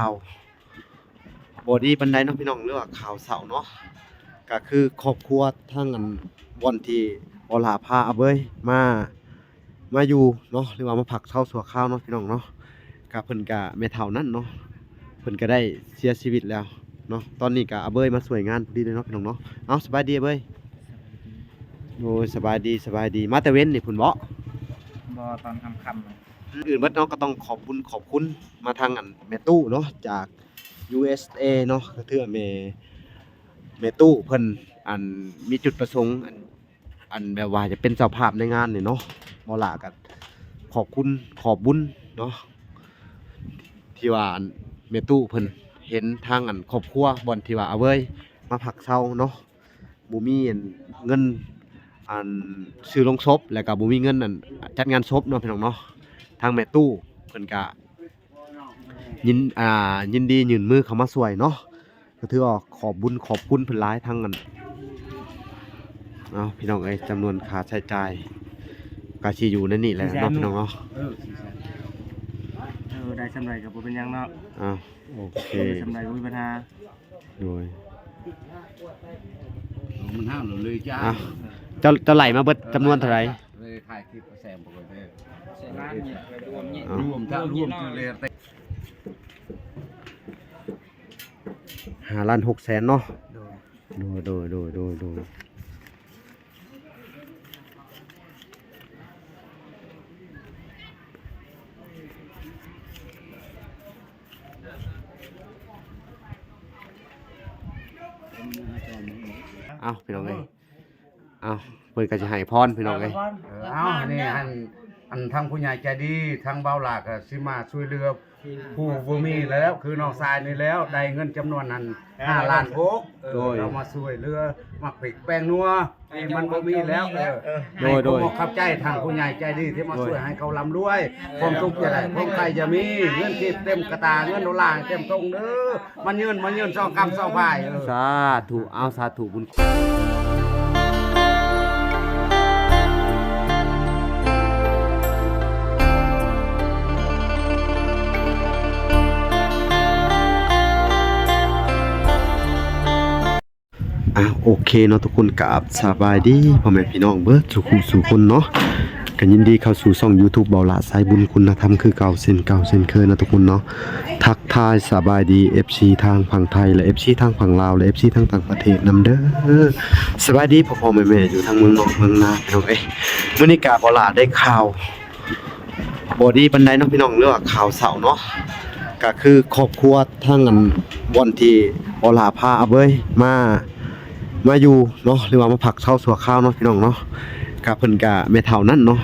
ຂ່າວບໍ່ດີປານໃດເນາະພີ່ນ້ອງ ຫຼືວ່າຂ່າວເສົ້າເນາະ ກະຄືຄອບຄົວທາງອັນ ບ່ອນທີ່ບໍ່ຫຼ້າພາອາເບີຍມາ ມາຢູ່ເນາະ ຫຼືວ່າມາພັກເຊົາຊົ່ວຄາວເນາະພີ່ນ້ອງເນາະ ກະເພິ່ນກະ ແມ່ເຖົ້ານັ້ນເນາະ ເພິ່ນກະໄດ້ເສຍຊີວິດແລ້ວເນາະ ຕອນນີ້ກະອາເບີຍມາຊ່ວຍງານພໍດີເລີຍເນາະພີ່ນ້ອງເນາະ ເອົາ ສະບາຍດີອາເບີຍ ໂດຍ ສະບາຍດີ ສະບາຍດີ ມາແຕ່ເວັນນີ້ພຸ້ນເບາະ ບໍ່ ຕອນຄ່ຳໆ ອື່ນເບິດເນາະ ກໍຕ້ອງຂອບບຸນຂອບຄຸນມາທາງອັນແມ່ຕູ້ເນາະ ຈາກ ຢູເອສເອ ເນາະ ກໍຖືວ່າແມ່ ແມ່ຕູ້ເພິ່ນ ອັນ ມີຈຸດປະສົງ ອັນ ອັນແບບວ່າຈະເປັນເຈົ້າພາບໃນງານນີ້ເນາະ ບໍ່ຫຼ້າກໍຂອບຄຸນຂອບບຸນເນາະ ທີ່ວ່າອັນແມ່ຕູ້ເພິ່ນເຫັນທາງອັນຄອບຄົວ ບ່ອນທີ່ວ່າອາເບີຍມາພັກເຊົາເນາະ ບໍ່ມີອັນເງິນອັນຊື້ໂລງສົບ ແລ້ວກໍບໍ່ມີເງິນອັນຈັດງານສົບເນາະພີ່ນ້ອງເນາະ ທາງແມ່ຕູ້ເພິ່ນກະຍິນ ອ່າ ຍິນດີຍື່ນມືເຂົ້າມາຊ່ວຍເນາະ ກໍຖືວ່າຂອບບຸນຂອບຄຸນເພິ່ນຫຼາຍ ທັງອັນ ເອົາ ພີ່ນ້ອງເອີຍ ຈຳນວນຄ່າໃຊ້ຈ່າຍກໍຊິຢູ່ໃນນີ້ແຫຼະເນາະ ສີ່ແສນ ພີ່ນ້ອງເນາະ ເອີ ສີ່ແສນ ເອີ ໄດ້ສ່ຳໃດກໍບໍ່ເປັນຫຍັງເນາະ ເອົາ ໂອເຄ ໄດ້ສ່ຳໃດບໍ່ມີບັນຫາ ໂດຍ ມັນຫ້າມເລີຍຈ້າ ອ່ະ ເຈົ້າ ເຈົ້າໄລ່ມາເບິດຈຳນວນເທົ່າໃດ? ເລີຍຖ່າຍຄລິບແຊມປະກອບເດີ ເສຍລ້ານນີ້ລວມນີ້ ເອົາ ລວມທັງ ລວມຄືເລີຍ ຫ້າລ້ານຫົກແສນເນາະ ໂດຍ ໂດຍ ໂດຍ ໂດຍ ໂດຍ ໂດຍ ເອົາ ພີ່ນ້ອງເອີຍ ເອົາ ເພິ່ນກໍຊິໃຫ້ພອນ ພີ່ນ້ອງເອີຍ ເອີ ເອົາ ອັນນີ້ ອັນ ອັນທາງຜູ້ໃຫຍ່ໃຈດີ ທາງບ່າວຫຼ້າກໍຊິມາຊ່ວຍເຫຼືອ ຜູ້ບໍ່ມີແລ້ວ ຄືນ້ອງຊາຍນີ້ແລ້ວ ໄດ້ເງິນຈຳນວນນັ້ນ ຫ້າລ້ານຫົກ ໂດຍ ເອົາມາຊ່ວຍເຫຼືອ ໝາກພິກແປ້ງນົວ ທີ່ມັນບໍ່ມີແລ້ວ ເອີ ໂດຍ ໂດຍ ໃຫ້ຂອບໃຈທາງຜູ້ໃຫຍ່ໃຈດີທີ່ມາ ໂດຍ ຊ່ວຍໃຫ້ເຂົາລ່ຳລວຍ ຄວາມທຸກຢ່າໄດ້ ຄວາມໄຄຢ່າມີ ເງິນກີບເຕັມກະຕາ ເງິນໂດລາໃຫ້ເຕັມຖົງເດີ ມາເງິນ ມາເງິນ ສອງກຳສອງພາຍ ເອີ ສາທຸ ເອົາ ສາທຸບຸນ ອ່າ ໂອເຄເນາະທຸກຄົນ ກາບສະບາຍດີພໍ່ແມ່ພີ່ນ້ອງເບິດສູ່ຜູ້ສູ່ຄົນເນາະ ກໍຍິນດີເຂົ້າສູ່ຊ່ອງຢູທູບ ເບົາຫຼ້າສາຍບຸນຄຸນນະທຳ ຄືເກົ່າເຊັ່ນເກົ່າເຊັ່ນເຄີຍເນາະທຸກຄົນເນາະ ທັກທາຍສະບາຍດີ ເອັຟຊີ ທາງຝັ່ງໄທ ແລະ ເອັຟຊີ ທາງຝັ່ງລາວ ແລະ ເອັຟຊີ ທາງຕ່າງປະເທດນຳເດີ ສະບາຍດີພໍ່ໆແມ່ໆ ຢູ່ທາງເມືອງນອກເມືອງນາ ພີ່ນ້ອງເອີຍ ມື້ນີ້ກະເບົາຫຼ້າໄດ້ຂ່າວ ບໍ່ດີປານໃດເນາະພີ່ນ້ອງ ຫຼືວ່າຂ່າວເສົ້າເນາະ ກໍຄືຄອບຄົວທາງອັນ ບ່ອນທີ່ເບົາຫຼ້າພາອາເບີຍມາ ມາຢູ່ເນາະ ຫຼືວ່າມາພັກເຊົາຊົ່ວຄາວເນາະພີ່ນ້ອງເນາະ ກໍເພິ່ນກະ ແມ່ເຖົ້ານັ້ນເນາະ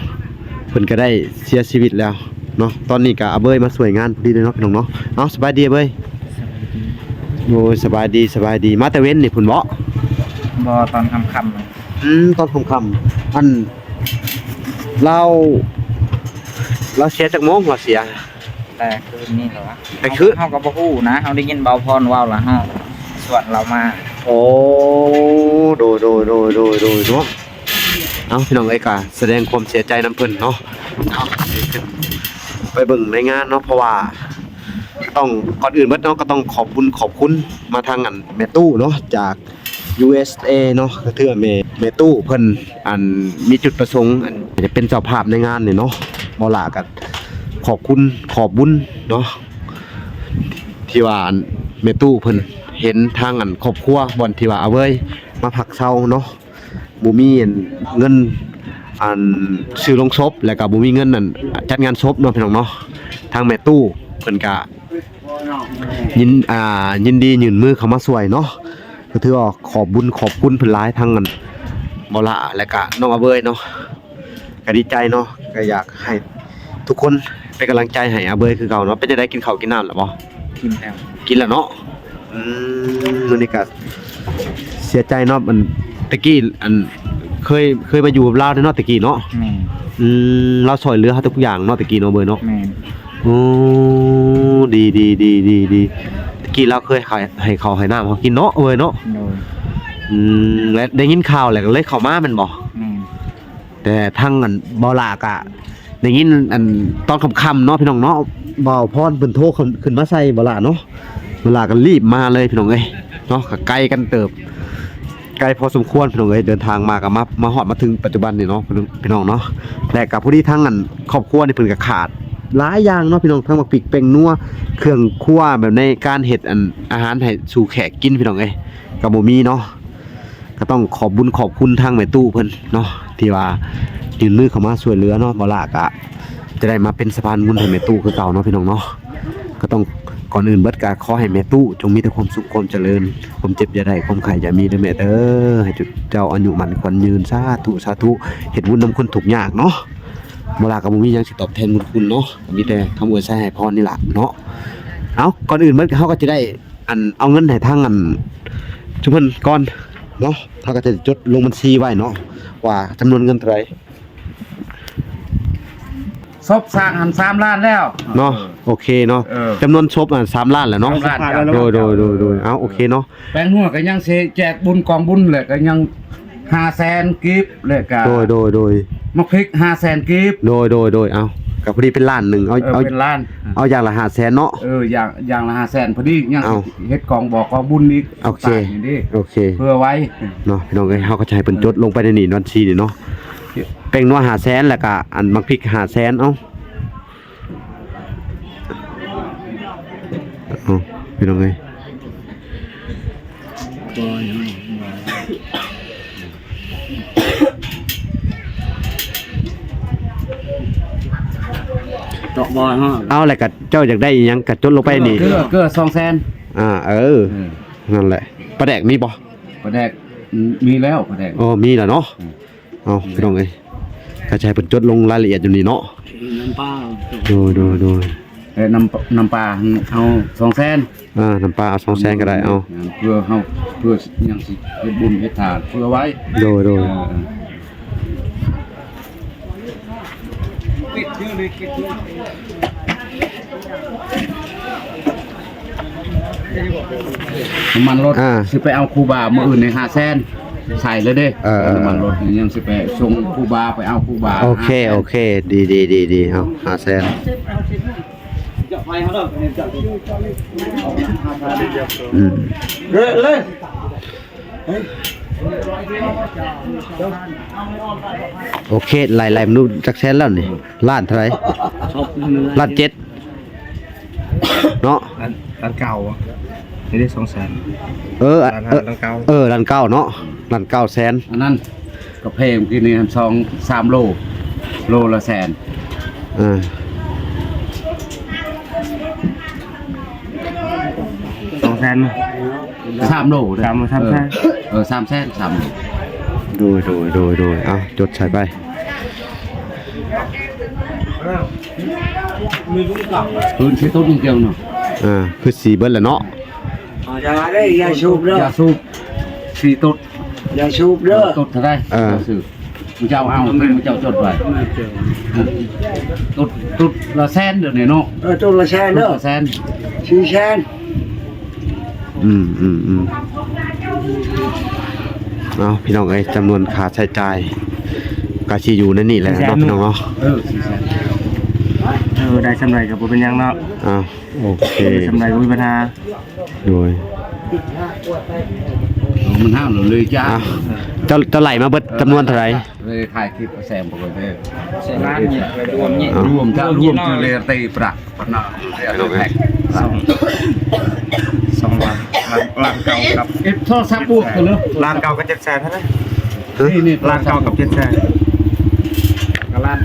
ເພິ່ນກໍໄດ້ເສຍຊີວິດແລ້ວເນາະ ຕອນນີ້ກະອາເບີຍມາຊ່ວຍງານພໍດີເລີຍເນາະພີ່ນ້ອງເນາະ ເອົາ ສະບາຍດີອາເບີຍ ໂດຍ ສະບາຍດີ ສະບາຍດີ ມາແຕ່ເວັນນີ້ພຸ້ນເບາະ ບໍ່ ຕອນຄ່ຳໆ ອືມ ຕອນຄ່ຳໆ ອັນ ລາວ ລາວເສຍຈັກໂມງລາວເສຍ? ແຕ່ຄືນນີ້ແຫຼະວະ ແຕ່ຄືນ ເຮົາ ເຮົາກໍບໍ່ຮູ້ນະ ເຮົາໄດ້ຍິນບ່າວພອນເວົ້າລະ ເຮົາຊວນລາວມາ ໂອ້ ໂດຍ ໂດຍ ໂດຍ ໂດຍ ໂດຍເນາະ ເອົາ ພີ່ນ້ອງເອີຍ ກໍສະແດງຄວາມເສຍໃຈນຳເພິ່ນເນາະ ເອົາ ໄປເບິ່ງໃນງານເນາະ ເພາະວ່າຕ້ອງ ກ່ອນອື່ນເບິດເນາະ ກໍຕ້ອງຂອບບຸນຂອບຄຸນມາທາງອັນແມ່ຕູ້ເນາະ ຈາກ ຢູເອສເອ ເນາະ ກໍຖືວ່າແມ່ ແມ່ຕູ້ເພິ່ນ ອັນ ມີຈຸດປະສົງ ອັນ ຈະເປັນເຈົ້າພາບໃນງານນີ້ເນາະ ເບົາຫຼ້າກໍຂອບຄຸນຂອບບຸນເນາະ ທີ່ວ່າ ອັນ ແມ່ຕູ້ເພິ່ນເຫັນທາງ ອັນ ຄອບຄົວ ບ່ອນທີ່ວ່າອາເບີຍມາພັກເຊົາເນາະ ບໍ່ມີ ອັນ ເງິນ ອັນ ຊື້ໂລງສົບ ແລ້ວກໍບໍ່ມີເງິນ ອັນ ຈັດງານສົບເນາະ ພີ່ນ້ອງເນາະ ທາງແມ່ຕູ້ເພິ່ນກະ ຍິນ ອ່າ ຍິນດີຍື່ນມືເຂົ້າມາຊ່ວຍເນາະ ກໍຖືວ່າຂອບບຸນຂອບຄຸນເພິ່ນຫຼາຍ ທັງອັນ ເບົາຫຼ້າ ແລະກະນ້ອງອາເບີຍເນາະ ກໍດີໃຈເນາະ ກໍຢາກໃຫ້ທຸກຄົນເປັນກຳລັງໃຈໃຫ້ອາເບີຍຄືເກົ່າເນາະ ເປັນຈັ່ງໃດ ກິນເຂົ້າກິນນ້ຳແລ້ວບໍ່? ກິນແລ້ວ ກິນແລ້ວເນາະ ອືມ ມື້ນີ້ກໍເສຍໃຈເນາະ ອັນ ແຕ່ກີ້ ອັນ ເຄີຍ ເຄີຍມາຢູ່ກັບລາວເດ້ເນາະ ແຕ່ກີ້ເນາະ ແມ່ນ ອືມ ລາວຊ່ອຍເຫຼືອເຮົາທຸກຢ່າງເນາະ ແຕ່ກີ້ເນາະ ເບີຍເນາະ ແມ່ນ ໂອ້ ດີໆໆໆ ແຕ່ກີ້ລາວເຄີຍໃຫ້ ໃຫ້ເຂົ້າໃຫ້ນ້ຳເຮົາກິນເນາະ ເບີຍເນາະ ໂດຍ ອືມ ແລະໄດ້ຍິນຂ່າວແລ້ວກໍເລີຍເຂົ້າມາແມ່ນບໍ່? ແມ່ນ ແຕ່ທາງອັນ ເບົາຫຼ້າກະ ໄດ້ຍິນອັນຕອນຄ່ຳໆເນາະ ພີ່ນ້ອງເນາະ ບ່າວພອນເພິ່ນໂທຂຶ້ນ ຂຶ້ນມາໃສ່ບໍ່ຫຼ້າເນາະ ບໍ່ຫຼ້າກໍລີບມາເລີຍ ພີ່ນ້ອງເອີຍເນາະ ກໍໄກກັນເຕີບ ໄກພໍສົມຄວນ ພີ່ນ້ອງເອີຍ ເດີນທາງມາກໍມາ ມາຮອດມາເຖິງປັດຈຸບັນນີ້ເນາະ ພີ່ນ້ອງເນາະ ແລະກໍພໍດີທາງອັນຄອບຄົວນີ້ເພິ່ນກໍຂາດຫຼາຍຢ່າງເນາະ ພີ່ນ້ອງ ທັງໝາກພິກ ແປ້ງນົວ ເຄື່ອງຄົວແບບໃນການເຮັດອັນອາຫານໃຫ້ສູ່ແຂກກິນ ພີ່ນ້ອງເອີຍ ກໍບໍ່ມີເນາະ. ກໍຕ້ອງຂອບບຸນຂອບຄຸນທາງແມ່ຕູ້ເພິ່ນເນາະ ທີ່ວ່າຍື່ນມືເຂົ້າມາຊ່ວຍເຫຼືອເນາະ ບໍ່ຫຼ້າກໍຈະໄດ້ມາເປັນສະພານບຸນໃຫ້ແມ່ຕູ້ຄືເກົ່າເນາະ ພີ່ນ້ອງເນາະ ກໍຕ້ອງ ກ່ອນອື່ນເບິດກໍຂໍໃຫ້ແມ່ຕູ້ຈົ່ງມີແຕ່ຄວາມສຸກຄວາມຈະເລີນ ຄວາມເຈັບຢ່າໄດ້ ຄວາມໄຂ້ຢ່າມີເດີແມ່ເດີ ໃຫ້ເຈົ້າອາຍຸໝັ້ນຂວັນຍືນ ສາທຸ ສາທຸ ເຮັດບຸນນຳຄົນທຸກຍາກເນາະ ບໍ່ຫຼ້າກໍບໍ່ມີຫຍັງຊິຕອບແທນບຸນຄຸນເນາະ ກໍມີແຕ່ຄຳອວຍໄຊໃຫ້ພອນນີ້ລະເນາະ ເອົາ ກ່ອນອື່ນເບິດເຮົາກໍຈະໄດ້ ອັນເອົາເງິນໃຫ້ທາງອັນຊຸມເພິ່ນກ່ອນເນາະ ເຮົາກໍຈະຈົດລົງບັນຊີໄວ້ເນາະ ວ່າຈຳນວນເງິນເທົ່າໃດ ສົບສ້າງຫັ້ນສາມລ້ານແລ້ວເນາະ ເອີ ໂອເຄເນາະ ເອີ ຈຳນວນສົບຫັ້ນສາມລ້ານແລ້ວເນາະ ສາມລ້ານ ໂດຍ ໂດຍ ໂດຍ ໂດຍ ເອົາ ໂອເຄເນາະ ແປ້ງນົວກໍຍັງຊິແຈກບຸນກອງບຸນແຫຼະ ກໍຍັງຫ້າແສນກີບ ແລ້ວກໍ ໂດຍ ໂດຍ ໂດຍ ໝາກພິກຫ້າແສນກີບ ໂດຍ ໂດຍ ໂດຍ ເອົາ ກໍພໍດີເປັນລ້ານໜຶ່ງ ເອົາ ເອີ ເອົາ ເປັນລ້ານ ເອົາຢ່າງລະຫ້າແສນເນາະ ເອີ ຢ່າງ ຢ່າງລະຫ້າແສນພໍດີ ຍັງ ເອົາ ເຮັດກອງບໍ່ກອງບຸນອີກ ໂອເຄ ໂອເຄ ເພື່ອໄວ້ເນາະ ພີ່ນ້ອງເອີຍ ເຮົາກໍຈະໃຫ້ເພິ່ນຈົດລົງໄປໃນນີ້ບັນຊີນີ້ເນາະ ແປ້ງນົວຫ້າແສນ ແລ້ວກໍອັນໝາກພິກຫ້າແສນ ເອົາ ເອົາ ພີ່ນ້ອງເອີຍ ເຈາະບໍ່ເນາະ ເອົາ ແລ້ວກໍເຈົ້າຢາກໄດ້ອີ່ຫຍັງກໍຈົດລົງໄປນີ້ ເກືອ ເກືອສອງແສນ ອ່າ ເອີ ເອີ ນັ້ນແຫຼະ ປາແດກມີບໍ່? ປາແດກ ມີແລ້ວປາແດກ ໂອ້ ມີແລ້ວເນາະ ເອົາ ພີ່ນ້ອງເອີຍ ກໍຈະໃຫ້ເພິ່ນຈົດລົງລາຍລະອຽດຢູ່ນີ້ເນາະ ນ້ຳປາ ໂດຍ ໂດຍ ໂດຍ ເອີ ນ້ຳ ນ້ຳປາເອົາສອງແສນ ອ່າ ນ້ຳປາເອົາສອງແສນກໍໄດ້ ເອົາ ເພື່ອເຮົາ ເພື່ອຍັງຊິເຮັດບຸນເຮັດທານເພື່ອໄວ້ ໂດຍ ໂດຍ ເອີ ນ້ຳມັນລົດ ອ່າ ຊິໄປເອົາຄູບາມື້ອື່ນໃນຫ້າແສນ ໃສ່ເລີຍເດ້ ເອີ ເອີ ນ້ຳມັນລົດຍັງຊິໄປສົ່ງຄູບາ ໄປເອົາຄູບາ ໂອເຄ ຫ້າແສນ ໂອເຄ ດີ ດີ ດີ ດີ ເອົາຫ້າແສນ ອືມ ເລີຍ ເລີຍ ໂອເຄ ໄລ່ໆ ມາດູ ຈັກແສນແລ້ວນີ້ ລ້ານເທົ່າໃດ? ລ້ານເຈັດ ເນາະ ລ້ານ ລ້ານເກົ້າ ນີ້ໄດ້ສອງແສນ ເອີ ລ້ານຫ້າ ເອີ ລ້ານເກົ້າ ເອີ ລ້ານເກົ້າເນາະ ລ້ານເກົ້າແສນ ອັນນັ້ນກາເຟມື້ກີ້ນີ້ສອງສາມໂລ ໂລລະແສນ ເອີ ສອງແສນ ສາມໂລເດ້ ສາມ ສາມແສນ ເອີ ສາມແສນ ສາມໂລ ໂດຍ ໂດຍ ໂດຍ ໂດຍ ເອົາ ຈົດໃສ່ໄປ ຄືນຊິຕົກຢ່າງດຽວເນາະ ອ່າ ຄືຊິເບິດແລ້ວເນາະ ຢ່າເດີ ຢ່າສູບເດີ ຢ່າສູບ ສີ່ຕຸດ ຢ່າສູບເດີ ຕຸດເທົ່າໃດ? ເອີ ຊື້ ເຈົ້າເອົາ ເຈົ້າຈົດໄວ້ ຕຸດ ຕຸດລະແສນດຽວນີ້ເນາະ ເອີ ຕຸດລະແສນເດີ ຕຸດລະແສນ ສີ່ແສນ ອືມ ອືມ ອືມ ເອົາ ພີ່ນ້ອງເອີຍ ຈຳນວນຄ່າໃຊ້ຈ່າຍກໍຊິຢູ່ໃນນີ້ແຫຼະເນາະ ສີ່ແສນ ພີ່ນ້ອງເນາະ ເອີ ສີ່ແສນ ເອີ ໄດ້ສ່ຳໃດກໍບໍ່ເປັນຫຍັງເນາະ ເອົາ ໂອເຄ ໄດ້ສ່ຳໃດບໍ່ມີບັນຫາ ໂດຍ ມັນຫ້າມເລີຍຈ້າ ອ່ະ ເຈົ້າ ເຈົ້າໄລ່ມາເບິດຈຳນວນເທົ່າໃດ? ເລີຍຖ່າຍຄລິບເອົາແຊມໄປເລີຍ ໃສ່ຮ້ານນີ້ລວມນີ້ ລວມ ລວມ ລວມ ລວມ ເລີຍຕີປະ ປະນະ ສອງ ສອງລ້ານ ລ້ານ ລ້ານເກົ້າກັບ ເອັດ ໂທລະສັບບວກກັນເລີຍ ລ້ານເກົ້າກັບເຈັດແສນເທົ່ານັ້ນ ນີ້ ນີ້ ລ້ານເກົ້າກັບເຈັດແສນ ກໍລ້ານ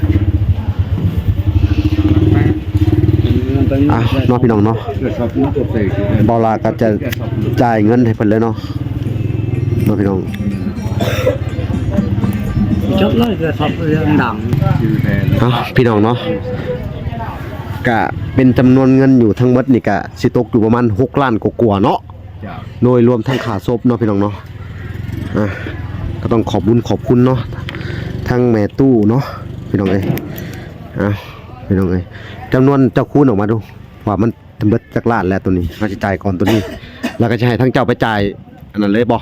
ອ່ະ ເນາະ ພີ່ນ້ອງເນາະ ເບົາຫຼ້າກໍຈະຈ່າຍເງິນໃຫ້ເພິ່ນເລີຍເນາະ ເນາະ ພີ່ນ້ອງ ຈົບເລີຍ ເພື່ອຊອບເລື່ອງດຳ ເອົາ ພີ່ນ້ອງເນາະ ກະເປັນຈຳນວນເງິນຢູ່ທັງໝົດນີ້ກະຊິຕົກຢູ່ປະມານຫົກລ້ານກວ່າໆເນາະ ໂດຍລວມທັງຄ່າສົບເນາະ ພີ່ນ້ອງເນາະ ອ່າ ກໍຕ້ອງຂອບບຸນຂອບຄຸນເນາະ ທັງແມ່ຕູ້ເນາະ ພີ່ນ້ອງເອີຍ ອ່າ ພີ່ນ້ອງເອີຍ ຈຳນວນເຈົ້າຄູນອອກມາດູ ວ່າມັນເບິດຈັກລ້ານແລ້ວໂຕນີ້ ເຮົາຊິຈ່າຍກ່ອນໂຕນີ້ ແລ້ວກໍຊິໃຫ້ທາງເຈົ້າໄປຈ່າຍອັນນັ້ນເລີຍບໍ່?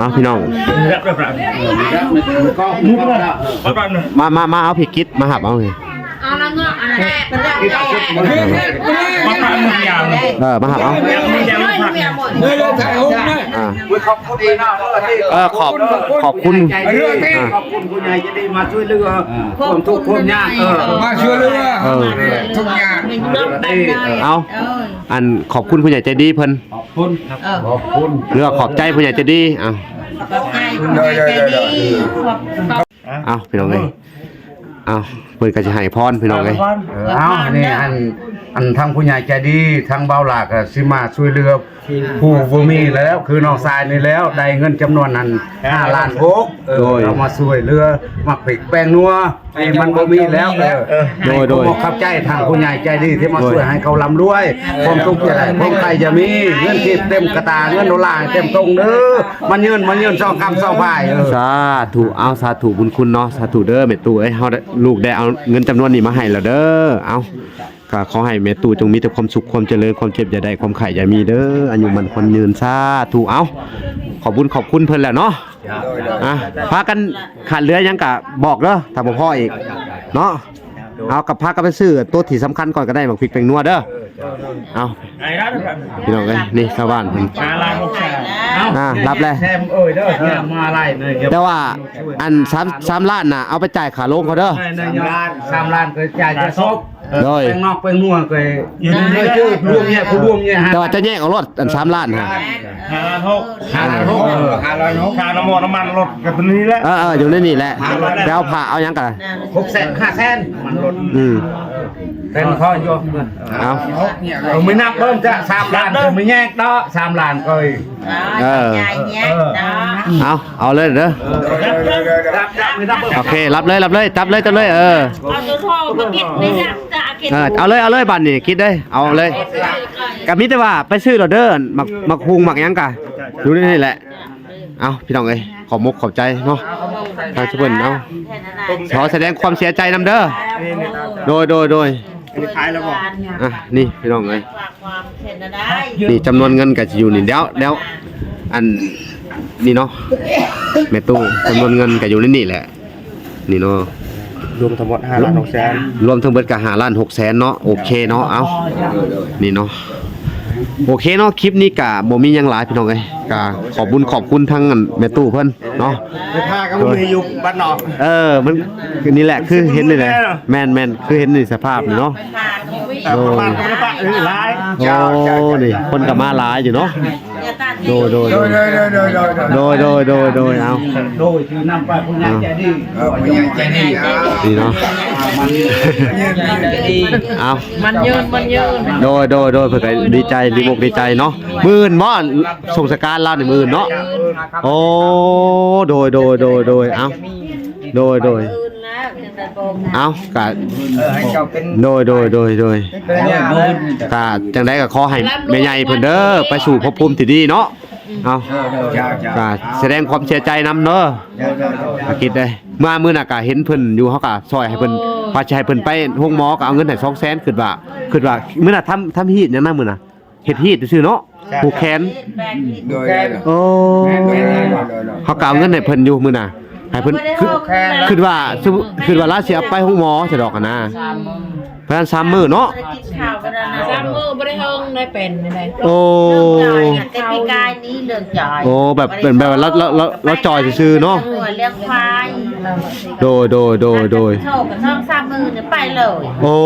ເອົາພີ່ນ້ອງ ມາ ມາ ມາເອົາພີ່ກິດມາຮັບເອົາ. ເອີ ມາຮັບເອົາ. ອ່າ ເອີ ຂອບ ຂອບຄຸນ ຂອບຄຸນຜູ້ໃຫຍ່ໃຈດີມາຊ່ວຍເຫຼືອຄວາມທຸກຄວາມຍາກ ເອີ ມາຊ່ວຍເຫຼືອ ເອີ ທຸກຍາກ. ເອົາ ອັນ ຂອບຄຸນຜູ້ໃຫຍ່ໃຈດີເພິ່ນ ຂອບຄຸນ ຂອບຄຸນ ຫຼືວ່າຂອບໃຈຜູ້ໃຫຍ່ໃຈດີ. ເອົາ ຂອບໃຈຜູ້ໃຫຍ່ໃຈດີ ເອົາ ພີ່ນ້ອງເອີຍ ເອົາ ເພິ່ນກໍຊິໃຫ້ພອນ ພີ່ນ້ອງເອີຍ. ເອີ ເອົາ ອັນນີ້ ອັນ ອັນທາງຜູ້ໃຫຍ່ໃຈດີ ທາງບ່າວຫຼ້າກໍຊິມາຊ່ວຍເຫຼືອຜູ້ບໍ່ມີແລ້ວ ຄືນ້ອງຊາຍນີ້ແລ້ວ ໄດ້ເງິນຈຳນວນນັ້ນ ຫ້າລ້ານຫົກ ເອີ ໂດຍ ເອົາມາຊ່ວຍເຫຼືອໝາກພິກແປ້ງນົວ ໃຫ້ມັນບໍ່ມີແລ້ວ. ເອີ ໂດຍ ໂດຍ ຂອບໃຈທາງຜູ້ໃຫຍ່ໃຈດີທີ່ມາຊ່ວຍໃຫ້ເຂົາລ່ຳລວຍ ຄວາມສຸກຢ່າໄດ້ ຄວາມໄຄຢ່າມີ ເງິນກີບເຕັມກະຕາ ເງິນໂດລາໃຫ້ເຕັມຖົງເດີ ໝັ້ນຍືນ ໝັ້ນຍືນ ສອງກຳສອງພາຍ. ເອີ ສາທຸ ເອົາ ສາທຸບຸນຄຸນເນາະ ສາທຸເດີແມ່ຕູ້ເອີຍ ເຮົາ ລູກໄດ້ເອົາເງິນຈຳນວນນີ້ມາໃຫ້ແລ້ວເດີ. ເອົາ ກໍຂໍໃຫ້ແມ່ຕູ້ຈົ່ງມີແຕ່ຄວາມສຸກຄວາມຈະເລີນ ຄວາມເຈັບຢ່າໄດ້ ຄວາມໄຂ້ຢ່າມີເດີ ອາຍຸໝັ້ນຂວັນຍືນ ສາທຸ. ເອົາ ຂອບບຸນຂອບຄຸນເພິ່ນແລ້ວເນາະ. ອ່ະ ພາກັນຂາດເຫຼືອຫຍັງກະບອກເດີ ຖ້າບໍ່ພໍອີກເນາະ. ເອົາ ກັບພາກັນໄປຊື້ຕົວທີ່ສຳຄັນກ່ອນກໍໄດ້ ໝາກພິກແປ້ງນົວເດີ. ເອົາ ພີ່ນ້ອງເອີຍ ນີ້ຊາວບ້ານເພິ່ນ ອ່າ ຮັບແລ້ວ ແຊມເອີຍເດີ ມາຫຼາຍເລີຍ. ແຕ່ວ່າອັນສາມ ສາມລ້ານນະ ເອົາໄປຈ່າຍຄ່າໂລງເຂົາເດີ. ສາມລ້ານ ສາມລ້ານກໍຈ່າຍແຕ່ສົບ ໂດຍ ແປ້ງນອກແປ້ງນົວກໍຢູ່ໃນນີ້ ລວມແຍກ ລວມແຍກ. ແຕ່ວ່າຈະແຍກເອົາໂລດ ອັນສາມລ້ານຫັ້ນ ຫ້າລ້ານຫົກ ຫ້າລ້ານຫົກ ເອີ ຄ່ານ້ຳມັນລົດກໍຕົວນີ້ແຫຼະ. ເອີ ເອີ ຢູ່ໃນນີ້ແຫຼະ ໄປເອົາຜ້າເອົາຫຍັງກະ ຫົກແສນ ຫ້າແສນ ມັນລົດ ອືມ ເປັນພໍຢູ່. ເອົາ ເອີ ໄປນັບເບິ່ງຈະສາມລ້ານ ໄປແຍກເນາະ ສາມລ້ານກໍ ເອີ ເອີ ເອົາ ເອົາເລີຍເດີ. ໂອເຄ ຮັບເລີຍ ຮັບເລີຍ ຈັບເລີຍ ຈັບເລີຍ ເອີ ເອົາໂຕທອງມາເກັບໃນຈັກຈະເກັບ ເອີ ເອົາເລີຍ ເອົາເລີຍ ບາດນີ້ກິດເລີຍ ເອົາເລີຍ. ກໍມີແຕ່ວ່າໄປຊື້ໂລດເດີ ໝາກ ໝາກຫຸ່ງໝາກຫຍັງກະຢູ່ໃນນີ້ແຫຼະ. ເອົາ ພີ່ນ້ອງເອີຍ ຂອບມຸກຂອບໃຈເນາະ ທາງຊຸເພິ່ນ. ເອົາ ຂໍສະແດງຄວາມເສຍໃຈນຳເດີ. ໂດຍ ໂດຍ ໂດຍ ອັນນີ້ຂາຍແລ້ວບໍ່? ອ່ະ ນີ້ພີ່ນ້ອງເອີຍ ນີ້ຈຳນວນເງິນກໍຊິຢູ່ນີ້ ດຽວ ດຽວ ອັນນີ້ເນາະ ແມ່ຕູ້ ຈຳນວນເງິນກໍຢູ່ໃນນີ້ແຫຼະ ນີ້ເນາະ ລວມທັງໝົດຫ້າລ້ານຫົກແສນ ລວມທັງເບິດກໍຫ້າລ້ານຫົກແສນເນາະ. ໂອເຄເນາະ ເອົາ ນີ້ເນາະ ໂອເຄເນາະ ຄລິບນີ້ກະບໍ່ມີຫຍັງຫຼາຍພີ່ນ້ອງເອີຍ ກະຂອບບຸນຂອບຄຸນທັງອັນແມ່ຕູ້ເພິ່ນເນາະ ໄປພາກັນມື້ຢູ່ບ້ານນອກ. ເອີ ມັນ ນີ້ແຫຼະ ຄືເຫັນນີ້ແຫຼະ ແມ່ນໆ ຄືເຫັນນີ້ສະພາບນີ້ເນາະ. ໂດຍ ໂອ້ ນີ້ຄົນກໍມາຫຼາຍຢູ່ເນາະ. ໂດຍ ໂດຍ ໂດຍ ໂດຍ ໂດຍ ໂດຍ ໂດຍ ເອົາ ໂດຍ ຄືນຳໄປຜູ້ໃຫຍ່ໃຈດີ ເອີ ຜູ້ໃຫຍ່ໃຈດີ ນີ້ເນາະ ເອົາ ມັນຍືນ ມັນຍືນ ໂດຍ ໂດຍ ໂດຍ ເພິ່ນກໍດີໃຈ ດີອົກດີໃຈເນາະ. ມື້ອື່ນບໍ່ ສົ່ງສະການລາວນີ້ມື້ອື່ນເນາະ? ໂອ້ ໂດຍ ໂດຍ ໂດຍ ໂດຍ ເອົາ ໂດຍ ໂດຍ ເອົາ ກະ ເອີ ໃຫ້ເຈົ້າເປັນ ໂດຍ ໂດຍ ໂດຍ ໂດຍ ກະຈັ່ງໃດກໍຂໍໃຫ້ແມ່ໃຫຍ່ເພິ່ນເດີ ໄປສູ່ພົບພູມທີ່ດີເນາະ. ເອົາ ກະສະແດງຄວາມເສຍໃຈນຳເດີ ອາກິດເດ້. ມາມື້ໜ້າກະເຫັນເພິ່ນຢູ່ ເຮົາກະຊ່ອຍໃຫ້ເພິ່ນ ວ່າຊິໃຫ້ເພິ່ນໄປໂຮງໝໍ ກະເອົາເງິນໃຫ້ສອງແສນ ຄິດວ່າ ຄິດວ່າມື້ໜ້າທຳ ທຳຮີດຫຍັງນະ ມື້ໜ້າ ເຮັດຮີດຊື່ໆເນາະ ຜູກແຂນ ໂດຍ ໂອ້ ແມ່ນໆ ເຮົາກໍເອົາເງິນໃຫ້ເພິ່ນຢູ່ມື້ໜ້າ ໃຫ້ເພິ່ນ ຄິດວ່າ ຄິດວ່າລາວຊິເອົາໄປໂຮງໝໍຊະດອກຫັ້ນນາ ເພິ່ນສາມມື້ເນາະ ສາມມື້ບໍ່ໄດ້ເຮິງໄດ້ເປັນໄດ້ ໂອ້ ແຕ່ປີກາຍນີ້ເລື່ອງຈ່າຍ ໂອ້ ແບບເປັນແບບວ່າລາວ ລາວ ລາວຈ່ອຍຊື່ໆເນາະ ເລື່ອງຄວາຍ ໂດຍ ໂດຍ ໂດຍ ໂດຍ ໂຊກສອງສາມມື້ນີ້ໄປເລີຍ ໂອ້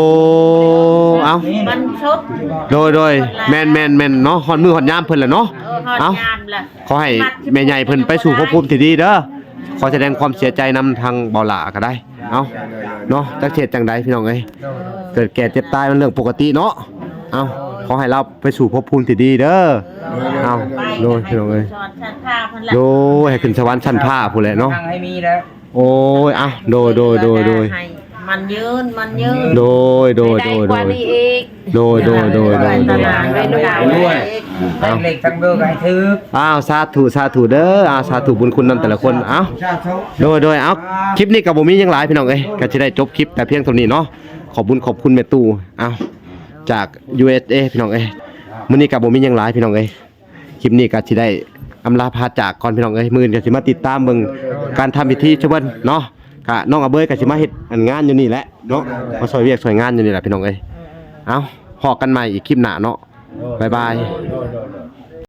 ເອົ້າ ມັນສົດ ໂດຍ ໂດຍ ແມ່ນໆໆເນາະ ຮອດມື້ຮອດຍາມເພິ່ນແຫຼະເນາະ ເອີ ຮອດຍາມລະ ເອົ້າ ຂໍໃຫ້ແມ່ໃຫຍ່ເພິ່ນໄປສູ່ພົບພູມທີ່ດີເດີ ຂໍສະແດງຄວາມເສຍໃຈນຳທາງເບົາຫຼ້າກໍໄດ້ ເອົ້າ ເນາະ ຈັກເຮັດຈັ່ງໃດພີ່ນ້ອງເອີຍ ເກີດແກ່ເຈັບຕາຍມັນເລື່ອງປົກກະຕິເນາະ ເອົ້າ ຂໍໃຫ້ລາວໄປສູ່ພົບພູມທີ່ດີເດີ ເອົ້າ ໂດຍ ພີ່ນ້ອງເອີຍ ໂດຍ ໃຫ້ຂຶ້ນສະຫວັນຊັ້ນຟ້າພຸ້ນແຫຼະເນາະ ໂອ້ຍ ອ່ະ ໂດຍ ໂດຍ ໂດຍ ໂດຍ ມັນຍືນ ມັນຍືນ ໂດຍ ໂດຍ ໂດຍ ໂດຍ ໂດຍ ໂດຍ ໂດຍ ໂດຍ ເອົາ ເອົາ ສາທຸ ສາທຸເດີ ເອົາ ສາທຸບຸນຄຸນນຳແຕ່ລະຄົນ ເອົາ ໂດຍ ໂດຍ ເອົາ ຄລິບນີ້ກໍບໍ່ມີຫຍັງຫຼາຍພີ່ນ້ອງເອີຍ ກໍຊິໄດ້ຈົບຄລິບແຕ່ພຽງເທົ່ານີ້ເນາະ ຂອບບຸນຂອບຄຸນແມ່ຕູ້ ເອົາ ຈາກ ຢູເອສເອ ພີ່ນ້ອງເອີຍ ມື້ນີ້ກໍບໍ່ມີຫຍັງຫຼາຍພີ່ນ້ອງເອີຍ ຄລິບນີ້ກໍຊິໄດ້ ອຳລາພາຈາກກ່ອນພີ່ນ້ອງເອີຍ ມື້ອື່ນກໍຊິມາຕິດຕາມເບິ່ງການທຳພິທີຊະເບິ່ນເນາະ ກະນ້ອງອາເບີຍກໍຊິມາເຮັດອັນງານຢູ່ນີ້ແຫຼະເນາະ ມາຊ່ອຍວຽກຊ່ອຍງານຢູ່ນີ້ແຫຼະພີ່ນ້ອງເອີຍ ເອົາ ພໍ້ກັນໃໝ່ອີກຄລິບໜ້າເນາະ ບາຍບາຍ.